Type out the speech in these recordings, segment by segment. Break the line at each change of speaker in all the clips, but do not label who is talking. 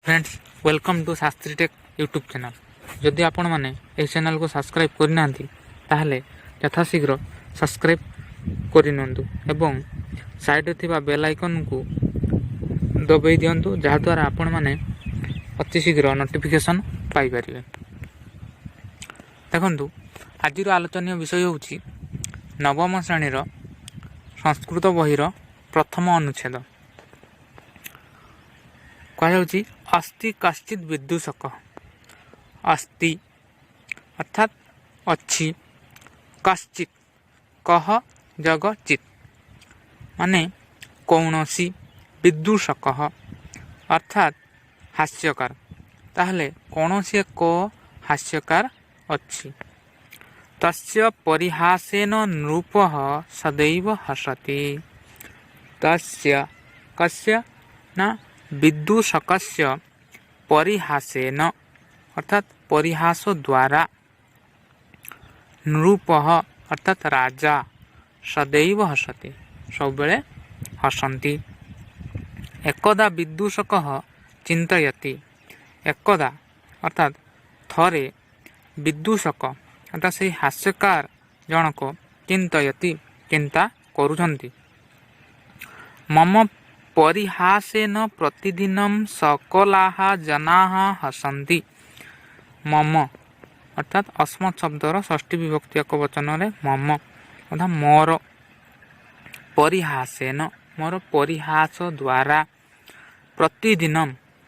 Friends, welcome to Shastri Tech YouTube channel. ଯଦି ଆପଣମାନେ ଏହି ଚ୍ୟାନେଲ୍କୁ ସବସ୍କ୍ରାଇବ୍ କରିନାହାନ୍ତି, ତାହେଲେ ଯଥାଶୀଘ୍ର ସବସ୍କ୍ରାଇବ୍ କରିନିଅନ୍ତୁ ଏବଂ ସାଇଡ଼୍ରେ ଥିବା ବେଲ୍ ଆଇକନ୍କୁ ଦବାଇ ଦିଅନ୍ତୁ, ଯାହାଦ୍ୱାରା ଆପଣମାନେ ଅତି ଶୀଘ୍ର ନୋଟିଫିକେସନ୍ ପାଇପାରିବେ। ଦେଖନ୍ତୁ, ଆଜିର ଆଲୋଚନୀୟ ବିଷୟ ହେଉଛି ନବମ ଶ୍ରେଣୀର ସଂସ୍କୃତ ବହିର ପ୍ରଥମ ଅନୁଚ୍ଛେଦ। କୁହାଯାଉଛି, ଅସ୍ତି କଶ୍ଚିତ୍ ବିଦୂଷକ। ଅସ୍ତି ଅର୍ଥାତ୍ ଅଛି, କଶ୍ଚିତ୍ କହ ଯୋଗ ଚିତ୍ ମାନେ କୌଣସି, ବିଦୂଷକ ଅର୍ଥାତ୍ ହାସ୍ୟକାର। ତାହେଲେ କୌଣସି ଏକ ହାସ୍ୟକାର ଅଛି। ତସ୍ୟ ପରିହାସେନ ନୃପଃ ସଦୈବ ହସତି। ତସ୍ୟ, କସ୍ୟ ନା ବିଦୂଷକସ୍ୟ, ପରିହାସେନ ଅର୍ଥାତ୍ ପରିହାସ ଦ୍ୱାରା, ନୃପଃ ଅର୍ଥାତ୍ ରାଜା, ସଦୈବ ହସତି ସବୁବେଳେ ହସନ୍ତି। ଏକଦା ବିଦୂଷକ ଚିନ୍ତୟତି। ଏକଦା ଅର୍ଥାତ୍ ଥରେ, ବିଦୂଷକ ଅର୍ଥାତ୍ ସେଇ ହାସ୍ୟକାର ଜଣକ, ଚିନ୍ତୟତି ଚିନ୍ତା କରୁଛନ୍ତି। ମମ ପରିହାସେନ ପ୍ରତିଦିନಂ ସକଲାଃ ଜନାଃ ହସନ୍ତି। ମମ ଅର୍ଥାତ୍ ଅସ୍ମତ୍ ଶବ୍ଦର ଷଷ୍ଠୀ ବିଭକ୍ତି ଏକ ବଚନରେ ମମ ଅର୍ଥାତ୍ ମୋର, ପରିହାସେନ ମୋର ପରିହାସ ଦ୍ୱାରା, ପ୍ରତିଦିନ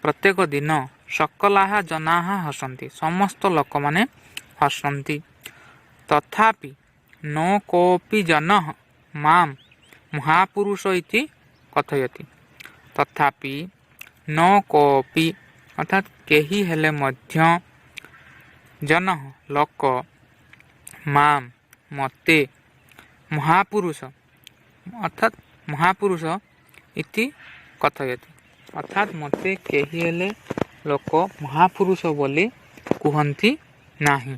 ପ୍ରତ୍ୟେକ ଦିନ, ସକଲାଃ ଜନାଃ ହସନ୍ତି ସମସ୍ତ ଲୋକମାନେ ହସନ୍ତି। ତଥାପି ନ କୋପି ଜନଃ ମାମ୍ ମହାପୁରୁଷ ଇତି କଥୟତି। ତଥାପି ନ କୋପି ଅର୍ଥାତ୍ କେହି ହେଲେ ମଧ୍ୟ, ଜନଃ ଲୋକ, ମାମ୍ ମୋତେ, ମହାପୁରୁଷ ଅର୍ଥାତ୍ ମହାପୁରୁଷ, ଇତି କଥୟତି ଅର୍ଥାତ୍ ମୋତେ କେହି ହେଲେ ଲୋକ ମହାପୁରୁଷ ବୋଲି କୁହନ୍ତି ନାହିଁ।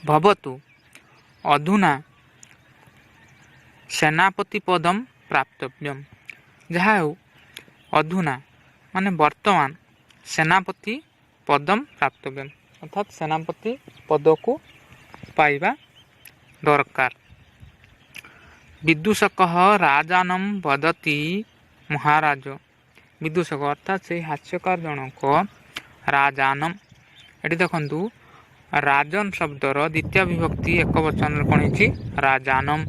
ଭବତୁ, ଅଧୁନା ସେନାପତି ପଦମ୍ ପ୍ରାପ୍ତବ୍ୟମ୍। ଯାହା ହେଉ, ଅଧୁନା ମାନେ ବର୍ତ୍ତମାନ, ସେନାପତି ପଦମ୍ ପ୍ରାପ୍ତବ୍ୟମ୍ ଅର୍ଥାତ୍ ସେନାପତି ପଦକୁ ପାଇବା ଦରକାର। ବିଦୂଷକ ରାଜାନମ୍ ବଦତି। ମହାରାଜ, ବିଦୂଷକ ଅର୍ଥାତ୍ ସେଇ ହାସ୍ୟକାର ଜଣକ, ରାଜାନମ୍, ଏଠି ଦେଖନ୍ତୁ, ରାଜନ ଶବ୍ଦର ଦ୍ୱିତୀୟ ବିଭକ୍ତି ଏକ ବଚନରେ କ'ଣ ହେଇଛି? ରାଜାନମ୍।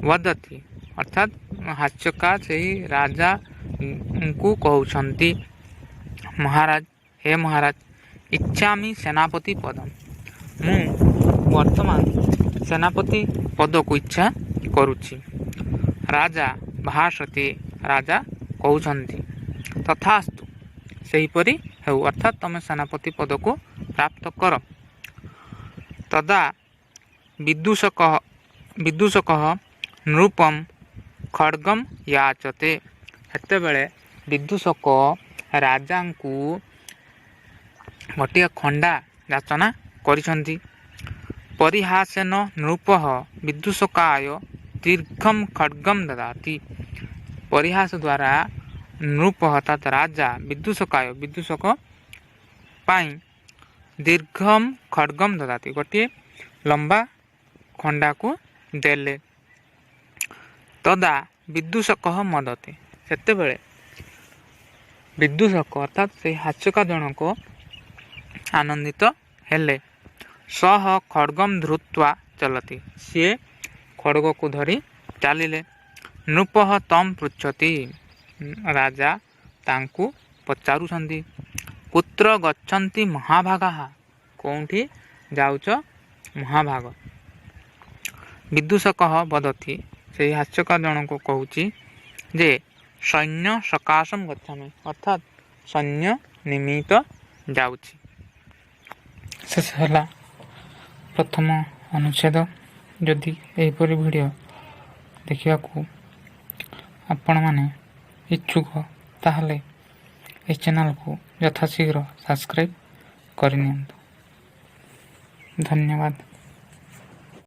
ବଦତି ଅର୍ଥାତ୍ ହାସ୍ୟକାର ସେଇ ରାଜାଙ୍କୁ କହୁଛନ୍ତି, ମହାରାଜ, ହେ ମହାରାଜ, ଇଚ୍ଛାମି ସେନାପତି ପଦମ୍, ମୁଁ ବର୍ତ୍ତମାନ ସେନାପତି ପଦକୁ ଇଚ୍ଛା କରୁଛି। ରାଜା ଭାଷତି, ରାଜା କହୁଛନ୍ତି, ତଥାସ୍ତୁ ସେହିପରି ହେଉ, ଅର୍ଥାତ୍ ତମେ ସେନାପତି ପଦକୁ ପ୍ରାପ୍ତ କର। ତଦା ବିଦୂଷକ ନୃପମ୍ ଖଡ଼୍ଗମ୍ ୟାଚତେ। ସେତେବେଳେ ବିଦୂଷକ ରାଜାଙ୍କୁ ଗୋଟିଏ ଖଣ୍ଡା ଯାଚନା କରିଛନ୍ତି। ପରିହାସେନ ନୃପଃ ବିଦୂଷକାୟ ଦୀର୍ଘମ୍ ଖଡ଼୍ଗମ୍ ଦଦାତି। ପରିହାସ ଦ୍ୱାରା ନୃପ ଅର୍ଥାତ୍ ରାଜା, ବିଦୂଷକାୟ ବିଦୂଷକ ପାଇଁ, ଦୀର୍ଘମ୍ ଖଡ଼୍ଗମ୍ ଦଦାତି ଗୋଟିଏ ଲମ୍ବା ଖଣ୍ଡାକୁ ଦେଲେ। ତଦା ବିଦୂଷକ ମଦତି, ସେତେବେଳେ ବିଦୂଷକ ଅର୍ଥାତ୍ ସେଇ ହାସ୍ୟକାର ଜଣକ ଆନନ୍ଦିତ ହେଲେ। ସହ ଖଡ଼୍ଗମ୍ ଧୃତ୍ୱା ଚଲତି, ସିଏ ଖଡ଼ଗକୁ ଧରି ଚାଲିଲେ। ନୃପଃ ତମ୍ ପୃଚ୍ଛତି, ରାଜା ତାଙ୍କୁ ପଚାରୁଛନ୍ତି, କୁତ୍ର ଗଚ୍ଛନ୍ତି ମହାଭାଗାଃ, କେଉଁଠି ଯାଉଛ ମହାଭାଗ? ବିଦୂଷକ ବଦତି, ସେଇ ହାସ୍ୟକାର ଜଣକୁ କହୁଛି ଯେ ସୈନ୍ୟ ସକାଶം ଗଚ୍ଛାମି, ଅର୍ଥାତ୍ ସୈନ୍ୟ ନିମିତ୍ତ ଯାଉଛି। ଶେଷ ହେଲା ପ୍ରଥମ ଅନୁଚ୍ଛେଦ। ଯଦି ଏହିପରି ଭିଡ଼ିଓ ଦେଖିବାକୁ ଆପଣମାନେ ଇଚ୍ଛୁକ, ତାହେଲେ ଏହି ଚ୍ୟାନେଲକୁ ଯଥାଶୀଘ୍ର ସବସ୍କ୍ରାଇବ୍ କରିନିଅନ୍ତୁ। ଧନ୍ୟବାଦ।